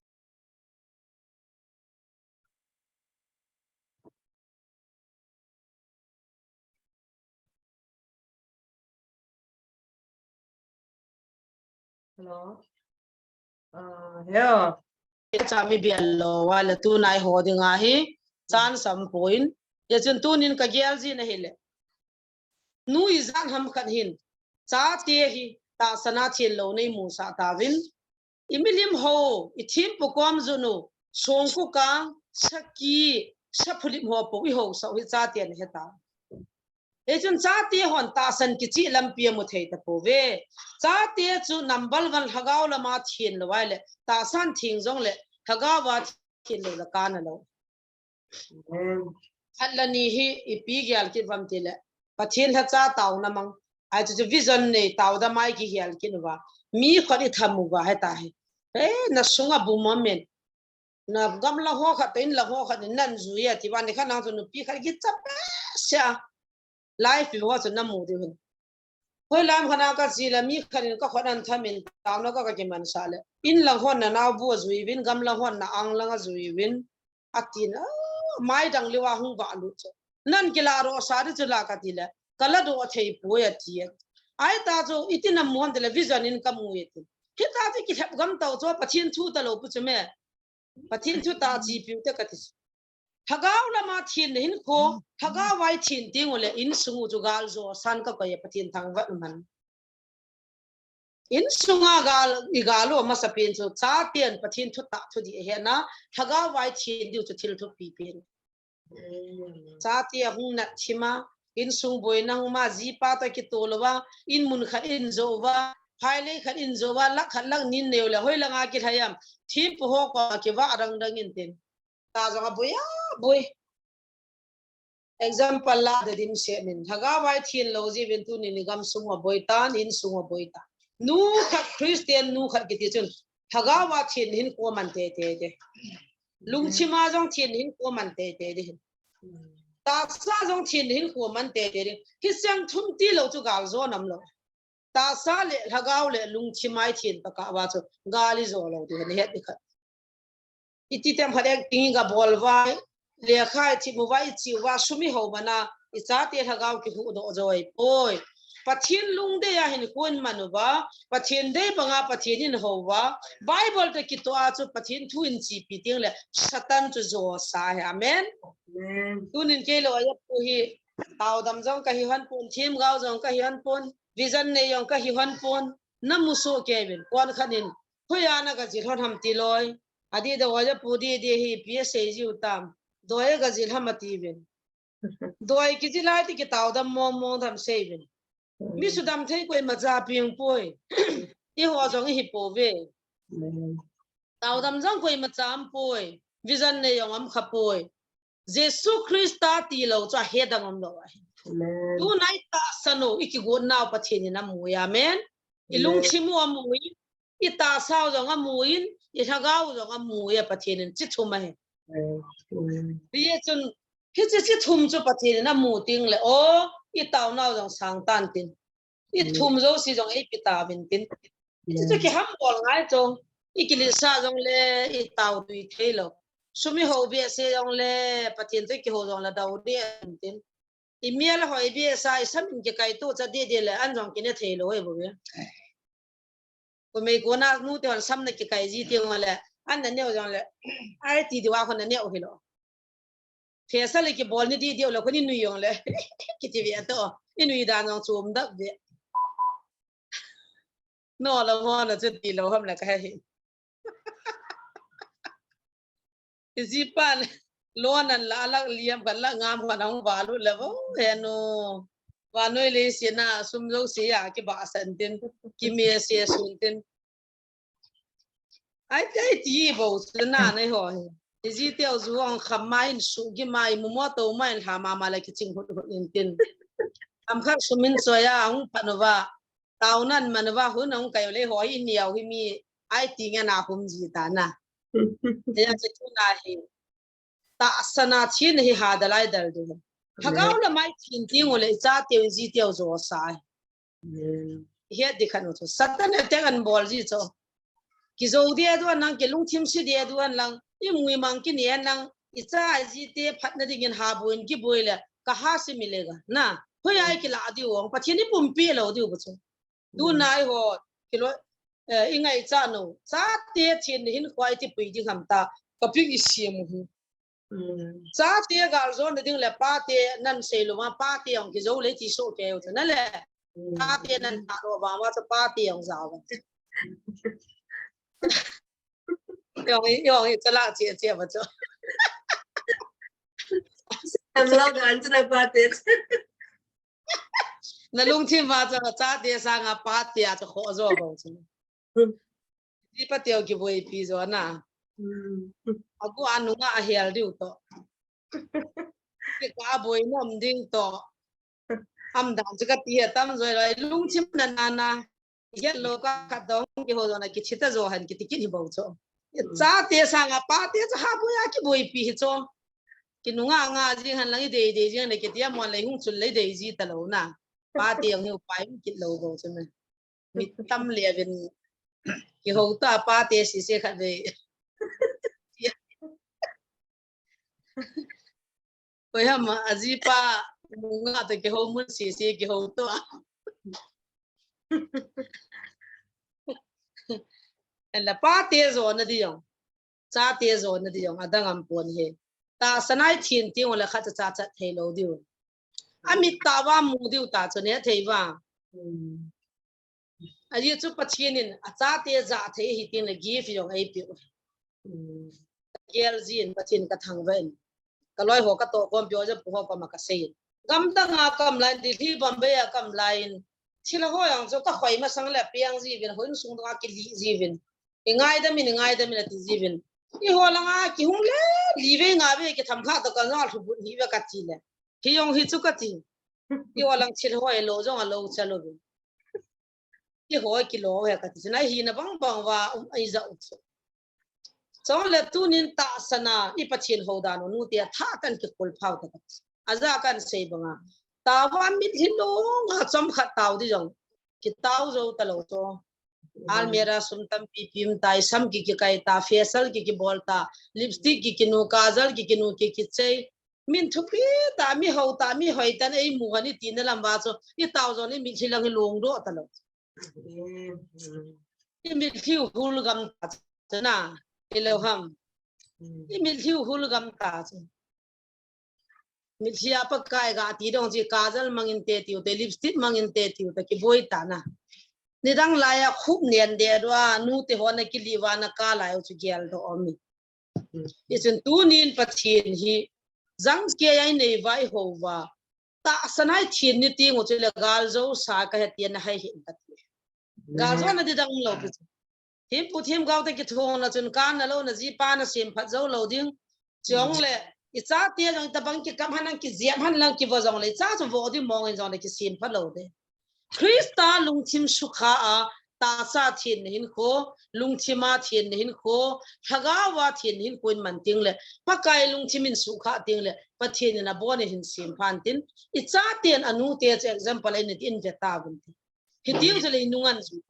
Hello. Uh, hello. Cha mi bial lo, wa le tunai ho dinga hi, chan sam poi. Ye chun tunin ka gel ji na hi le. Nu ijat ham khat hin, chate hi, tahsan a thil lo nei musah tauvin. I milim ho, i thempu kom junu, songkukang, saki, saphulim ho po i ho sau hi chate na he ta. Hichun chate hon tahsan kichih lampi amu thei tapouve. Chate chu number one lhagao lama thenlou ahile, tahsan theng jongle, lhagao a thenlou le kana lou. Amen. Khat le ni hi ipi gel kit uvam tile, Pathen lhacha taona mang. Ahi chu chu vision nei taodam a i kigel kit uva. Mi khut i tham uva heta hi. He, na sunga bum amen. Na gamla ho khat, in lang ho khat, nan jui a, ti vang ni khat nang chu nupi khat kicha behseh a. Live view ho chu na mu diu hin. Hoi lam khat na ka chi le mi khat in ka khut an thamin taona ka, ka kimansah le. In lang hon na nao bu a jui uvin, gamla hon na ang lang a jui uvin. Atin, a, mai dang leuva hung vah lut chu. Nan kila ro sa di chu la ka ti le. Ka la doh thei poi ati e. Ahi ta chu, iti na mu ham ti le vision in ka mu e ti. Hita chu kilhep gam tau chu, Pathen thu talou pu chu me. Pathen thu ta chi piu te ka ti. Lhagao lama thenna hin kho, lhagao vai then teng ule insung u chu gal jo san ka koi e Pathen thangvah man. Insunga gal, i gal u masa pen chu, chaten Pathen thu ta thu di he na, lhagao vai then diu chu thil thupi pen. Chate ahung nat thim a, insung boina hung ma, jipa to kitol uva, in mun khat in jo uva, phailei khat in jo uva, lakh khat lakh nin neo le, hoi langa kilhai am, thempu ho koma kivah dang dang in tin. Ta jong aboi a, boi. Example la de dim se nin. Lhagao vai thenlou jiuvin tunin i gamsung u aboi tan, insung u aboi tan. Nu khat Christian, nu khat kiti chun. Lhagao a then hin ko man tei tei de. Lungthim a jong then hin ko man tei tei de hin. Tahsa jong then hin ko man tei tei de. Hicheng thum tilou chu gal jo nam lou. Tahsa le lhagao le lungthim a i then tokah uva chu gal i jo lou ti hin het ding khat. Iti tem khat acting i ga bol uva, lekha i thim uva, i chi uva, sum i hou man a, i chate lhagao kihuhdoh jo ahi poi. Pathen lungdei a hin ko i man uva, Pathen dei banga Pathen i hou uva, Bible toh kitoh a chu Pathen thu i chepi teng le Satan chu jo sa ahi. Amen. Amen. Tunin kei lou a ya pu hi, taodam jong ka hi hon pon, themgao jong ka hi hon pon, vision nei jong ka hi hon pon, na mu soh kei uvin, kon khat in, Hoiya na gajil hon ham ti loi. Adeh deh hoiya pu deh deh hi ipi asei jiu tam. Doi a gajil ham ati uvin. Doi kijil lai ti kitao dam mong mong dam sei uvin. Mi sudam thei koima cha piang poi. Eiho jong ihi pouve. Tao dam jong koima cha um poi. Vision nei jong um kha poi. Jesu Christa tilou chu ahe dang umlou ahi. Tunai tahsan u, ikigot nau Pathen in amu e, amen. Ilungthim u amu e, itahsa u jong amu in, ilhagao u jong amu e, Pathen in chi thum ahi. Hijeh chun, hiche chi thum chu Pathen in amu teng le, o, itao nau jong sang tan tin. Ithum jouse jong eipe tauvin tin. Hichu kiham bol ngai chu. Ikilisa jongle itao tui thei lou. Sum ihou behseh jongle Pathen toh kihou jongle dou deh in tin. Imel hoi behseh, isam in kikaito cha deh deh le an jong kine thei lou e bou e. Kumei kona nute hon sam na kikai ji teng le an na neo jongle. Ai ti diu a hon na neo hilou. Phesa le kibol ni di diu le, khun inui jongle. Kiti ve to. Inui dan jong chom dap ve. No la mo na chu tilou ham la kahe. Ijipan. Lo nan la lak liam kan la ngam kan hung valut le vo. He no. Vanoi le sina sum jouse a kibahsan tin. Kime se sun tin. Ai, ai, ti bou chu na nei ho hi. Iji teu ju ong kham ma in su gi ma i mu mo to ma in lha ma ma la kiching hut hut in tin. Am khak sumin choya hung phan uva. Tao nan man uva hun hung kai u le ho hi niau hi mi ai ti nge na hum ji ta na. Ya che tu na hi. Tahsan a thin hi ha dalai dal ding. Lhagao lam a i thin teng u le i chateu i jiteu jo sa hi. Hiche ding khat u chu. Satan attack an bol ji chu. Kijo ding a duan lang, kilungthim se ding a duan lang, i muimang kine lang, i cha i jite phatna dingin ha boi in kiboi le, ka ha se mi le ga. Na, hoiya i kila diu, Pathen in i pumpi lou diu bu chu. Tunai ho, kilo, eh, i ngaichat u. Chate thin hin khoi ti pui ding ham ta. Ka ping i siam u hi. Chate gal jon ding le pate nan sei lou ma pate ong kijo le ti so ke u na le. Chate nan ta lo ba ma cha pate ong ja ba. Yong, yong, chala che che ba cho. Am lo gan chana pate. Na lungthim a cha, chate sanga pate a cha kho jo bou chu. Ji pa teu kiboipi jo na. Agu a nunga a hel diu to. Kika boi nom ding to. Am dan chu kati a tam jo loi lungthim na na na. Hian lo ka khat dong kiho jo na kithi ta jo han kiti kit hi bou chu. Chate sanga pate cha ha boi a kiboipi hi chu. Kinunga nga jing han lang i dei dei jing le kiti a mon le hung chul le dei ji ta lo na. Pate ang hi upai kit lou bou chu me. Mi tam le vin kiho ta pate si se khat ve. Koi ham a jipa nunga to kiho mun si si kiho to. La pate jo na di jong. Chate jo na di jong adang am pon he. Tahsan a i thin teng u le khat cha cha thei lou diu. Amit tah va mu diu ta chu ne thei va. Aji chu Pathen in a chate ja thei hi tin le gift jong ei pe u. Gel jin Pathen ka thangvah in. Ka loi ho ka tohkhompi ho ja pu ho koma ka sei in. Gamdang a ka um lai in, Delhi Bombay a ka um lai in. Thil ho jong chu ka khoi masang le piang ji vin, hoi sung dong a kili ji vin. I ngaidam in, i ngaidam in ati ji vin. Eiho langa kihung le, li vei nga vei kitham kha to ka jong a lhubut hi ve kati le. Hi jong hi chu kati. Eiho lang thil ho elo jong alo chalo ve. Eiho kilo ve kati chu na hina bang bang va um ai ja u chu. Chule tunin tahsan a i Pathen hou dan u nute a tha kan kikul phau ta kati. Aja kan sei banga. Tao va mitlhi long a chomkhat tao di jong. Kitao jo ta lo chu. Almirah sum tampi pim ta, i sam ki kikai ta, facial ki kibol ta, lipstick ki kinu, kajal ki kinu, ki kichei. Min thupi ta, mi hou ta, mi hoi tan ei mu han i tina lam va chu, i tao jo ni mitlhi lang hi long doh ta lo. I mitlhi u hul gam ta chu na, i lo ham. I mitlhi u hul gam ta chu. Mitlhi a Pakai ga ti dong chi kajal mangin te tiu te, lipstick mangin te tiu te, kiboi ta na. nidang laiya khup nen deh uva, nute ho na kiliva na ka lai u chu gel doh um e. Hichun tunin Pathen hi jang kei a inei uva ihou uva, tahsan a ithin ni teng u chu le galjo sa kahi tia na hai hin kati. Galjo na didang lou pi chu. Thempu themgao te kithong na chun ka na lou na jipa na semphat jou lou ding. Chong le, ichate jong itabang kikam han lang kijep han lang kivo jong le, icha chu vo ding mong in jong le kisemphat lou ding. Christa lungthim sukha a, tahsa thenna hinkho, lungthim a thenna hinkho, lhagao a thenna hinkho in man teng le, Pakai lungthim in sukha teng le, Pathen in abon in hin semphan tin, ichaten anute chu example in, in ve tauvin tin. Hitiu chu le inung an jui.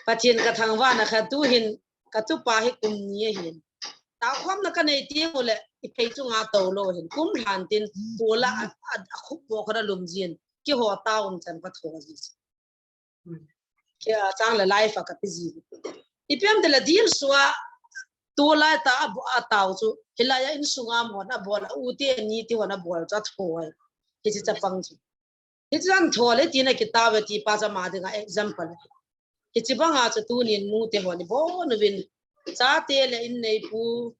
Pathen ka thangvahna kha tuhin ka tupa hi kum ni ahin. Taokhomna ka nei teng u le iphei chunga tou lou hin. Kum lhan tin pula a, a, a khup po kha da lum jin. Kiho tao um chan ka tho ji. Kia chang le life a ka pi ji. Ipi ham tile dil sua tulai ta a bo a tao chu. Hilai a insunga mo na bol a u te ni ti ho na bol chu a tho ai. Hichi chapang chu. Hichi an tho le tina kitao ve ti pa cha ma dinga example. Hichi banga chu tunin nute ho ni bon uvin. Chate le inneipu,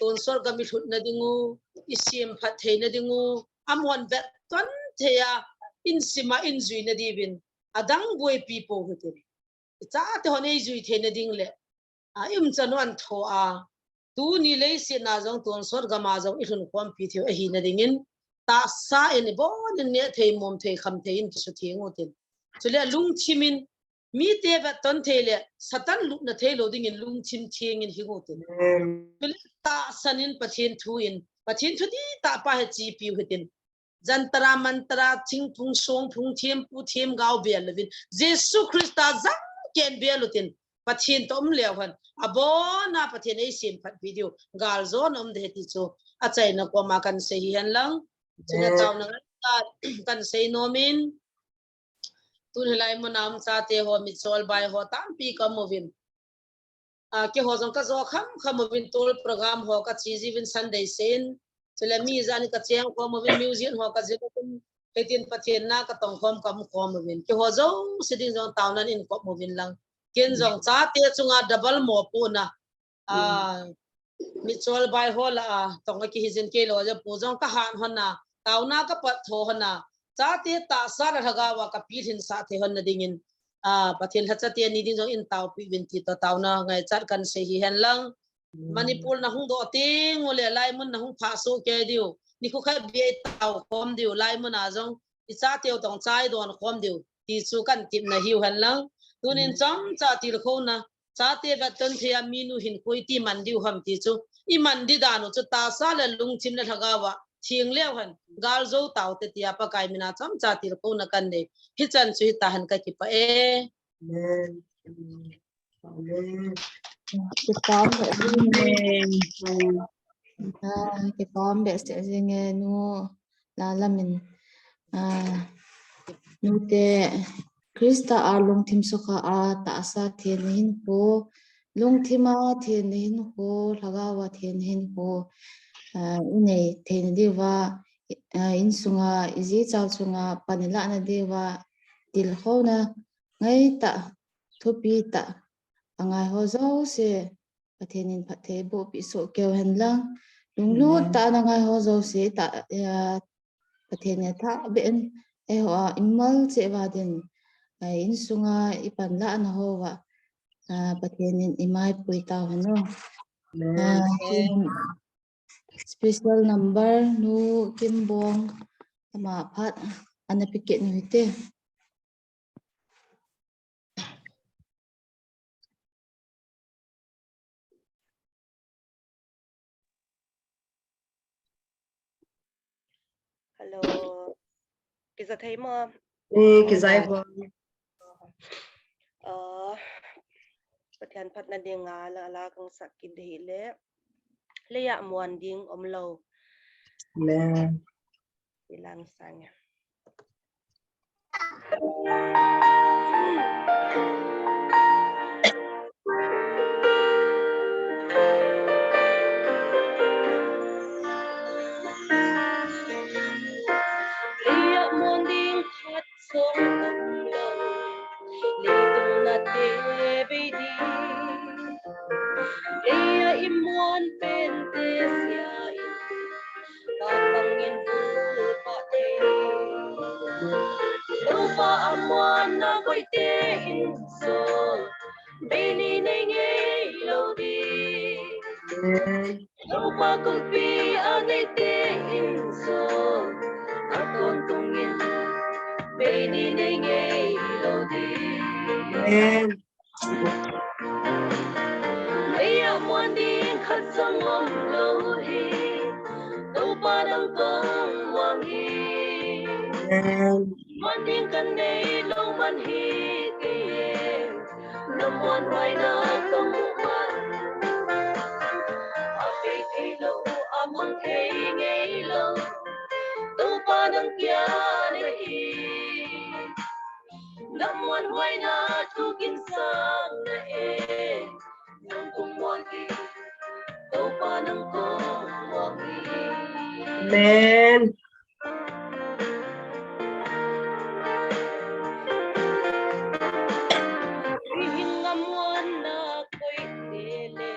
tonsot gam ilhutna ding u, isemphat theina ding u, amahon vetton thei a, insima injuina diuvin, adang boipi pou hitin. Ichate hon eijui theina ding le, a, i umchan u an tho a, tuni leiset na jong tonsot gam a jong ilhun khompi thei u ahina dingin, tahsa in ibon in neh thei, mom thei, kham thei in kisutheng u tin. Chule lungthim in, mite vetton thei le, Satan lupna thei lou dingin lungthim theng in hing u tin. Chule tahsan in Pathen thu in, Pathen thu dihtah pa hi chepi u hitin. Jantar a mantar a, thingphung songphung, thempu themgao bel louvin, Jesu Christa jang kei in bel u tin, Pathen toh um leu hen. Abon a Pathen eisemphat video, galjo na um ding ahi ti chu achaina koma kan sei hi hen lang. Chule taona ngai ta kan sei nom in. Tun hilai mun a um chate ho, michol bai ho tampi ka um uvin. A, keiho jong ka jo kham kham uvin, tol program ho ka che jiuvin Sunday sen. Chule mi ijat in ka cheng khom uvin, music ho ka jil uvin. Hitin Pathen na ka tong khom ka um khom uvin. Keiho jouse ding jong taona in kop uvin lang. Ken jong chate chunga double mopohna. A, michol bai ho lah a tong a kihi jin kei lou, ja pu jong ka han hon a, taona ka pat tho hon a, chate tahsa le lhagao a ka pilhin sah thei hon na dingin, a, Pathen lhacha teni ding jong in taopi uvin ti toh taona ngaichat kan sei hi hen lang. Manipur na hung doh teng u le, lai mun na hung phah soh kei diu. Nikho khat bia i tao khom diu, lai mun a jong i chate u tong cha i don khom diu. Ti chu kan tipna hiu hen lang. Tunin chomcha tilkhouna, chate vetton thei a minu hinkho iti man diu ham ti chu, i man di dan u chu tahsa le lungthim le lhagao a theng leu hen, galjo taute tia Pakai mina chomcha tilkhouna kan nei. Hichan chu hita hen, ka kipah e. Amen. Amen. Kipah e. Amen. Ah, kipah behseh jing e nu. Lalamin, ah, nute Christa a lungthim sukha a tahsa thenna hinkho, lungthim a thenna hinkho, lhagao a thenna hinkho, ah, inei theina diuva, ah, insunga, iji chao chunga pan ilahna diuva, tilkhouna ngaitah, thupi tah, angai ho jouse, Pathen in phatthei boh peh soh keu hen lang. Lunglut tah a na ngai ho jouse tah, eh, Pathen in athah beh in, eiho a imal cheh uva din, eh, insunga i panlahna ho uva, ah, Pathen in imaipui tau hen o. Amen. Ah, special number nu Kimbong, ama phat ana pe kit u hite. Hello. Kija thei mo? Eh, kija thei. Ah, Pathen phatna dinga la, la kang sak kit ding hile. Leiya muan ding umlou. Amen. Ilang sang ya. Leiya muan ding khat jong umlou. Sia in, ka pangin vul pah thei. Toupa amuanna koite in jong, bei ni nei ngei lou ding. Toupa kumpi a neite in jong, a kon tungin, bei ni nei ngei lou ding. Amen. Mei a muan ding khat jong umlou hi, Toupa nang kong muang hi. Amen. Muan ding kanei lou man hi kei e, na muanhuaina kamu man. A bei thei lou, a mang thei ngei lou, Toupa nang kia nahi. Na muanhuaina thu kin sang na e, nang kong muang hi, Toupa nang kong muang hi. Amen. Ihin nga muanna koite le,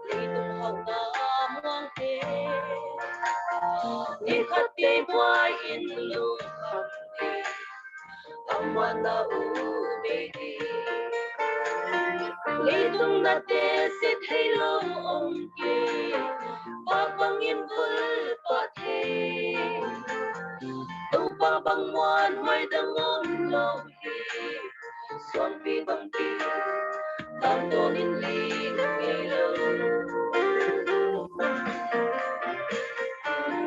leitung hauka muang te. Nikhat tei buai in lungkham te. Amuanna u bei ding. Leitung nate sithei lou um kei, pa bangin vul pah thei. Toupa bang muanhuai dang umlou hi, sonpi bangpi, tangtol in ling ngei lou.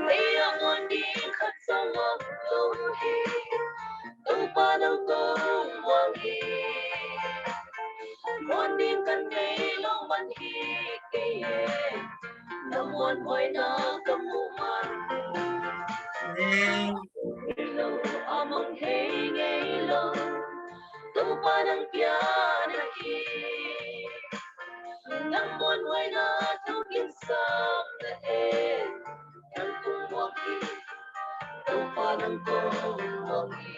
Mei a muan ding khat jong umlou hi, Toupa nang kong muang hi. Muan ding kanei lou man hi kei e, na muanhuaina kamu man. Amen. Lou, a mang thei ngei lou, Toupa nang kia nahi. Na muanhuaina thu kin sang na e, nang kong muang hi, Toupa nang kong muang hi.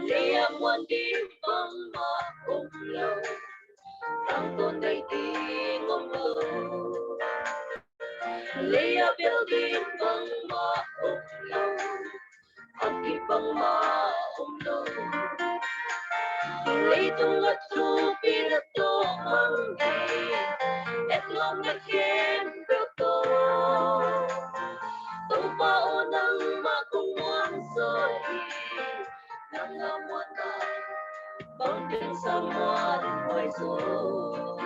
Lei a muan ding bangma umlou, tangtol nei ding umlou. Lei a bel ding bangma umlou, a kip bangma umlou. Leitung a thupi na toh mang ding, etlom na khem bel toh. Toupa o nangma kong muang soi, nang a muanna bang ding sa muanhuai soi.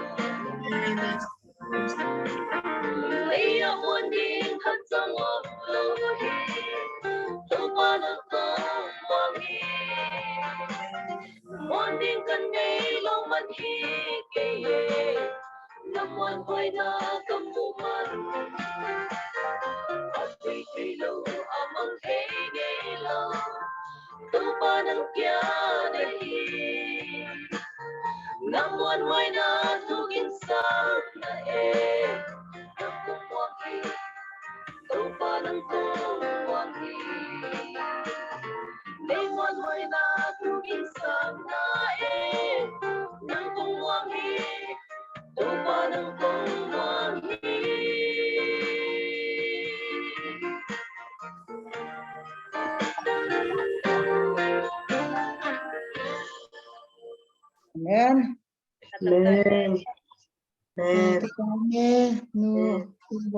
Lei a muan ding khat jong umlou hi, Toupa nang kong muang hi. Muan ding kanei lou man hi kei e, na muanhuaina kamu man. A bei thei lou, a mang thei ngei lou, Toupa nang kia nahi. Na muanhuaina thu kin sang na e, nang kong muang hi, Toupa nang kong muang hi. Nei muanhuaina thu kin sang na e, nang kong muang hi, Toupa nang kong muang hi. Amen. Amen. Amen. Amen. Amen.